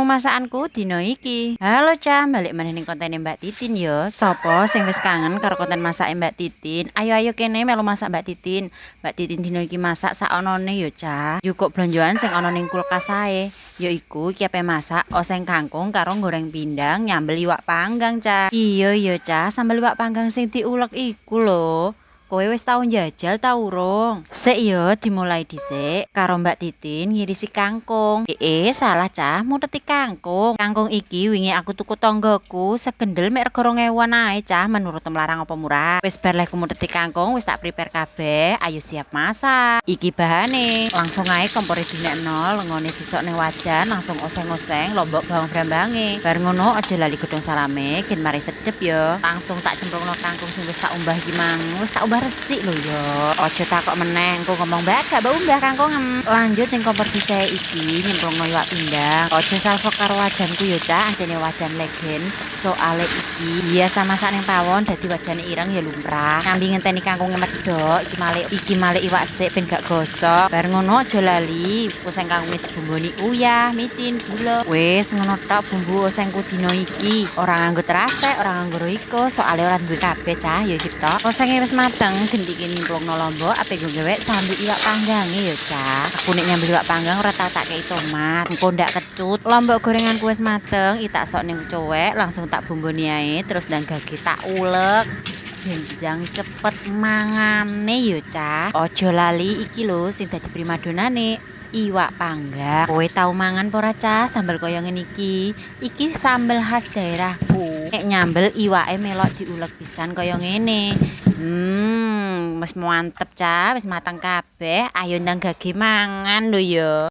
Menu masakanku dina iki. Halo Cah, balik maneh ning kontene Mbak Titin yo. Sopo sing wis kangen karo konten masake Mbak Titin? Ayo ayo kene melu masak Mbak Titin. Mbak Titin dina iki masak sak onone yo, Cah. Jukuk blonjoan sing ana ning kulkas ae. Yaiku iki ape masak oseng kangkung karo goreng pindang nyambel iwak panggang, Cah. Iya iya, Cah, sambel iwak panggang sing diulek iku lho. Kowe wis tau njajal ta urung? Sik yo, dimulai dhisik karo Mbak Titin ngirisi kangkung. Eh, salah, Cah, muteti kangkung. Kangkung iki wingi aku tuku tanggaku segendel mek rega 2000-an ae, Cah, menurut larang apa murah. Wis bar lehku muteti kangkung, wis tak prepare kabeh, ayo siap masak. Iki bahane, langsung ae kompore dinekno, lengone disok ning wajan, langsung oseng-oseng lombok bawang brambange. Bar ngono aja lali godhong salame, gen mari sedep yo. Langsung tak cemplungno kangkung sing wis tak umbah iki mang, wis tak umbah resik lho yo. Aja takok meneh, engko ngomong, "Mbak, gak mbok umbah kangkung." Lanjut ning kompor sisih iki nyemplungno iwak pindang. Aja salfok karo wajanku yo, Cah, ancene wajan legend. Soale iki biasa masak ning pawon, dadi wajane ireng ya lumrah. Nyambi ngenteni kangkunge medhok, iki malih iwak sik ben gak gosok. Bar ngono aja lali oseng kangkunge dibumboni uyah, micin, gula. Wis ngono tok bumbu osengku dina iki. Ora nganggo terasek, ora nganggo royco, soale ora duwe kabeh, Cah, ya iki tok. Osenge wis mateng, gendike nyemplungno lombok ape nggo gawe sambel iwak panggange ya, Cah. Aku nek nyambel iwak panggang ora tau tak kei tomat, engko ndak kecut. Lombok gorenganku wis mateng, iki tak sok ning cowek, langsung tak bumboni ae, terus ndang gage tak ulek. Ben ndang cepet mangane yo, Cah. Aja lali iki lho sing dadi primadonane, iwak panggang. Kowe tau mangan apa ora, Cah, sambel kaya ngene iki? Iki sambel khas daerahku. Nek nyambel iwake melok diulek pisan kaya ngene. Wis mantep, Cah, wis mateng kabeh. Ayo ndang gage mangan lho ya.